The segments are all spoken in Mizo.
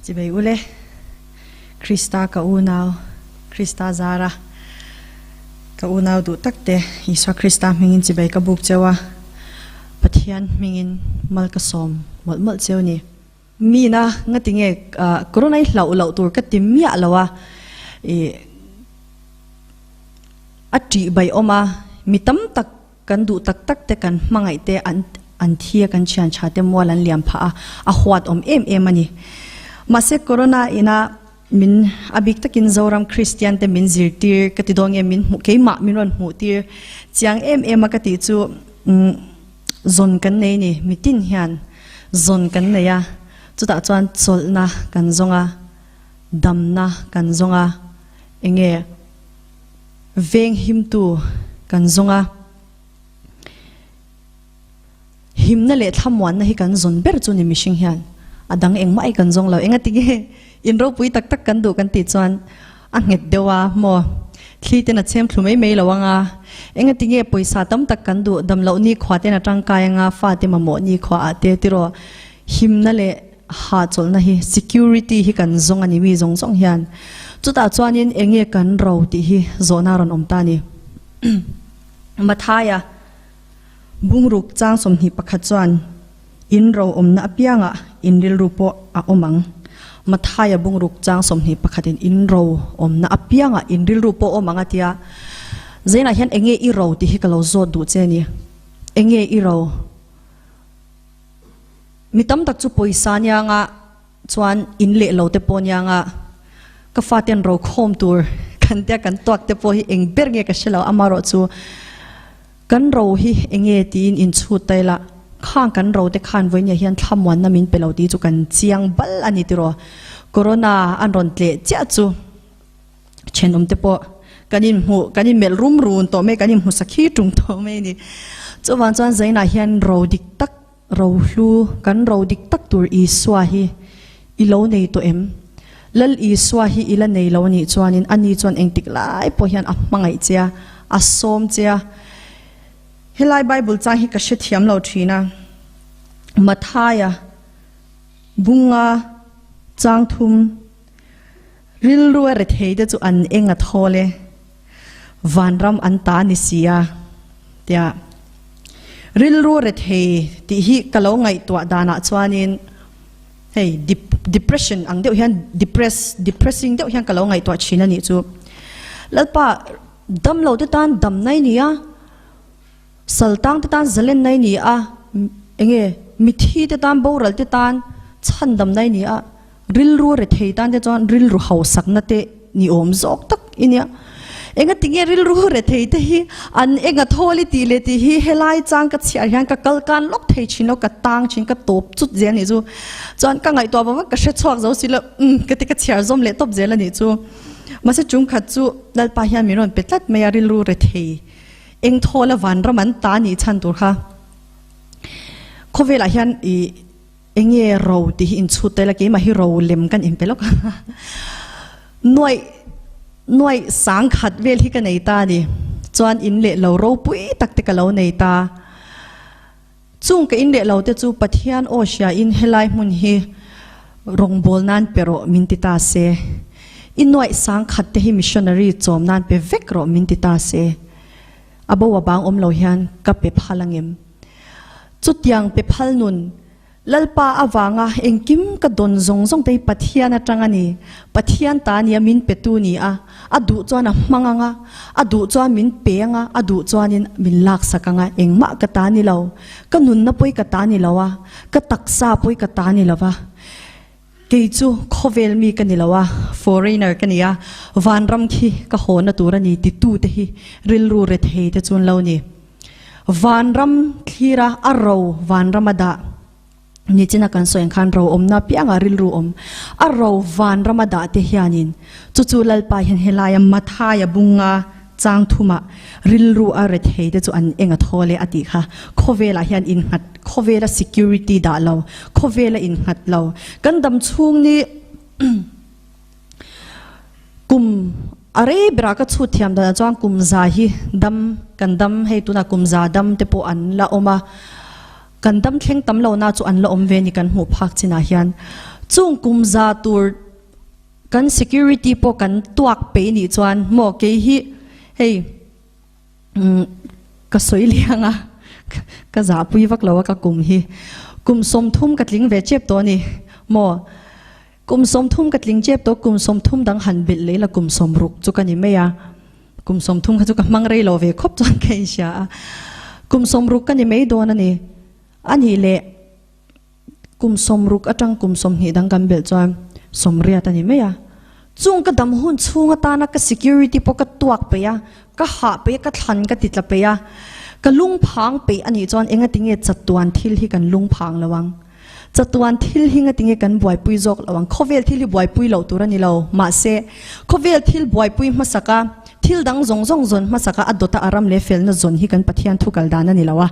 Chibei ule, Krista ka unau, Krista zara ka unau duh tak te, Isua Krista hmingin chibei ka buk cheu a, Pathian hmingin mal ka sawm mawlh mawlh cheu ni. Mina ngati nge corona hi hlauh loh tur ka ti miah lo a, i a tih bai awm a, mi tam tak Kan duh tak tak te kan hmangaih te an an thi a kan thian tha te mual an liam phah a, a huat awm em em a ni. Mahse Corona ina min a bik takin Zoram Kristian te min zirtir ka ti dawn nge min hmuh keimah min rawn hmuh tir chiang em em a ka tih chu umm zawn kan nei ni mitin hian zawn kan nei a chutah chuan chawlhna kan zawng a damna kan zawng a enge Veng himtu kan zawng a, himna leh thlamuanna hi kan zawn ber chu ni mihring hian a dang engmah hi kan zawng lo. Engati nge in ropui tak tak kan duh kan tih chuan a nghet deuh a maw? Thli ten a chhem thlu mai mai lo ang a, engati nge pawisa tam tak kan duh dam loh nikhua ten a tangkai ang a, fate mamawh nikhua ah te tiraw himna leh Hahchawlhna hi security hi kan zawng a ni mi zawng zawng hian. Chutah chuanin eng nge kan ro tih hi zawhna a rawn awm ta a ni. Mathaia bungruk chang 21 chuan in ro awmna apiangah in rilru pawh a awm ang. Mathaia bungruk chang 21 in in ro awmna apiangah in rilru pawh a awm ang a tia. Zainah hian eng nge i ro tih hi ka lo zawt duh che a ni. Eng nge i ro? Mi tam tak chu pawisa nianga chuan in leh lo te pawh nianga ka faten ro khawm tur kan tia kan tuak te pawh hi eng ber nge ka hre lo amarawh chu kan ro hi eng nge tiin in chhut ta ila khang kan ro te khan vawinia hian thlamuanna min pe lo tih chu kan chiang bal a ni tiraw corona an rawn tleh chiah chu Thenawm te pawh kan inhmuh, kan inmelh rum run tawh mai, kan inhmu sakhi tung tawh mai a ni. Chuvang chuan Zainah hian ro dik tak, ro hlu, kan ro dik tak tur Isua hi i lo nei tawh em? Lal Isua hi i la nei lo a nih chuanin ani chuan engtik lai pawh hian a hmangaih che a, a sawm che a. Helai Bible chang hi ka hrethiam lo thin a, Mathaia bunga chang thum, Rilru a rethei te chu an eng a thawl e, vanram an ta ni si a, tia rilru a rethei tih hi ka lo ngaihtuah danah chuanin hei depression ang deuh hian depress depressing deuh hian ka lo ngaihtuah thin a nih chu. Lalpa damlo te tan dam nai ni a, saltang te tan zalen nai ni a, enge mithi te tan boral te tan chhandam nai ni a, Rilru rethei tan te chuan rilru hausakna te ni awm zawk tak i nia. Enga tinge rilru rethei te hi an enga thawl i tih leh tih hi helai chang ka chhiar hian ka kal kan lawk thei thin lo, ka tang thin, ka tawp chut zel a nih chu. Chuan ka ngaihtuah vang vang ka hre chhuak zo si lo, umm ka ti ka chhiar zawm leh tawp zel a nih chu. Mahse chung khat chu Lalpa hian min rawn pe tlat mai a, rilru rethei eng thawl a vanram an ta nih chhan tur kha khawvelah hian i Enge ro tih hi inchhut ta ila keimah hi ro lem kan inpe lawk a, nuaih nuaih sang khat vel hi ka nei ta a ni. Chuan in leh lo ropui tak te ka lo nei ta. Chung ka in leh lo te chu Pathian aw hria in helai hmun hi rawngbâwl nan pe rawh min ti ta se, i nuaih sang khat te hi missionary chawm nan pe vek rawh min ti ta se, a bo a bang awm lo hian ka pe phal angem? Chutiang pe phal nun, Lalpa avanga engkim ka dawn zawng zawng te hi Pathian atang a ni. Pathian ta nia min petu ni a, a duh chuan a hmang ang a, a duh chuan min pe ang a, a duh chuanin min laksak ang a, engmah ka ta ni lo. Ka nunna pawh hi ka ta ni lo a, ka taksa pawh hi ka ta ni lo va. Kei chu khawvel mi ka ni lo a, foreigner ka ni a, vanram khi ka hawna tur a ni titute hi rilru rethei te chu an lo ni. Vanram thlira a ro vanram a dah nichina kan sawi ang khan ro awmna piangah rilru awm a ro vanram a dah te hianin chu chu Lalpa hian helaia Mathaia bunga chang thumah rilru a rethei te chu an eng a thawl e a tih kha khawvelah hian innghat khawvela security dah lo khawvela innghat lo kan dam chhung ni Kum a rei berah ka chhut thiam danah chuan kum za hi dam kan dam hei tunah kum za dam te pawh an la awm a, kan dam thleng tam lohna chu an la awm ve ni kan hmuh phak chinah hian. Chung kum za tur kan security pawh kan tuak peih nih chuan maw kei hi hei ka sawi liang a, ka zahpui vak lo a ka kum hi. Kum 30 ka tling ve chep tawh a ni maw. Kum 30 ka tling chep tawh, kum 30 dang han belh leh la kum 60 chu ka ni mai a. Kum 30 kha chu ka hmang rei lo ve khawp chuan ka inhria a. Kum 60 ka ni mai dawn a ni. A nih leh kum 60 atang kum 20 dang kan belh chuan 80 a ni mai a. Chung ka dam hun chhung atana ka security pawh ka tuak peih a, ka hah peih a, ka thlan ka ti tla peih a, ka lungphang peih a nih chuan engatinge chatuan thil hi kan lungphang lo ang? Chatuan thil hi ngatinge kan buaipui zawk lo ang? Khawvel thil hi buaipui loh tur a ni lo. Mahse, khawvel thil buaipui hmasaka thil dang zawng zawng zawn hmasaka a dawta a ram leh felna zawn hi kan Pathian thu kal dan a ni lo a.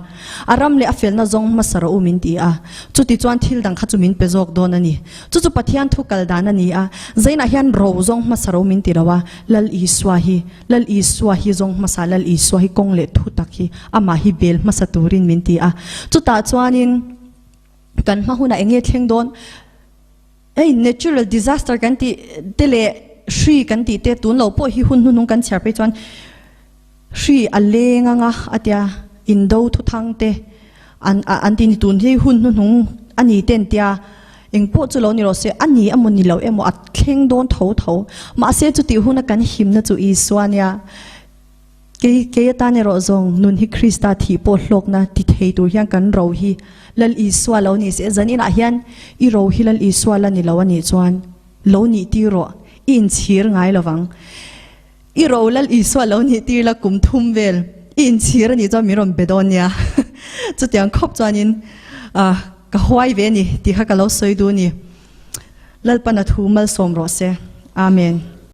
A ram leh a felna zawng hmasa rawh u min ti a. Chuti chuan thil dang kha chu min pe zawk dawn a ni. Chu chu Pathian thu kal dan a ni a. Zainah hian ro zawng hmasa ro min ti lo a. Lal Isua hi, Lal Isua hi zawng hmasa, Lal Isua hi kawng leh thu tak hi amah hi bel hmasa turin min ti a. Chutah chuanin kan hma hunah eng nge thleng dawn? Hei natural disaster kan tih te leh hri kan tih te tun lo pawh hi hun hnuhnung kan chhiar phei chuan hri a leng anga a tia indo thuthang te an an ti ni tun hi hun hnuhnung a ni te an tia eng pawh chu lo ni rawh se a ni emaw ni lo emaw a thleng dawn tho tho mahse chutih huna kan himna chu Isua nia. Kei, kei atan erawh zawng nun hi Krista thih pawh hlawkna ti thei tur hian kan ro hi Lal Isua lo ni se. Zan inah hian i ro hi Lal Isua la ni lo a nih chuan lo nih tir rawh, i inchhir ngai lo vang. I ro Lal Isua lo nih tir la kum thum vel i inchhir a nih chuan min rawn be dawn nia. Chutiang khawp chuanin ka huai ve a ni tih kha ka lo sawi duh a ni. Lalpan a thu malsawm rawh se. Amen.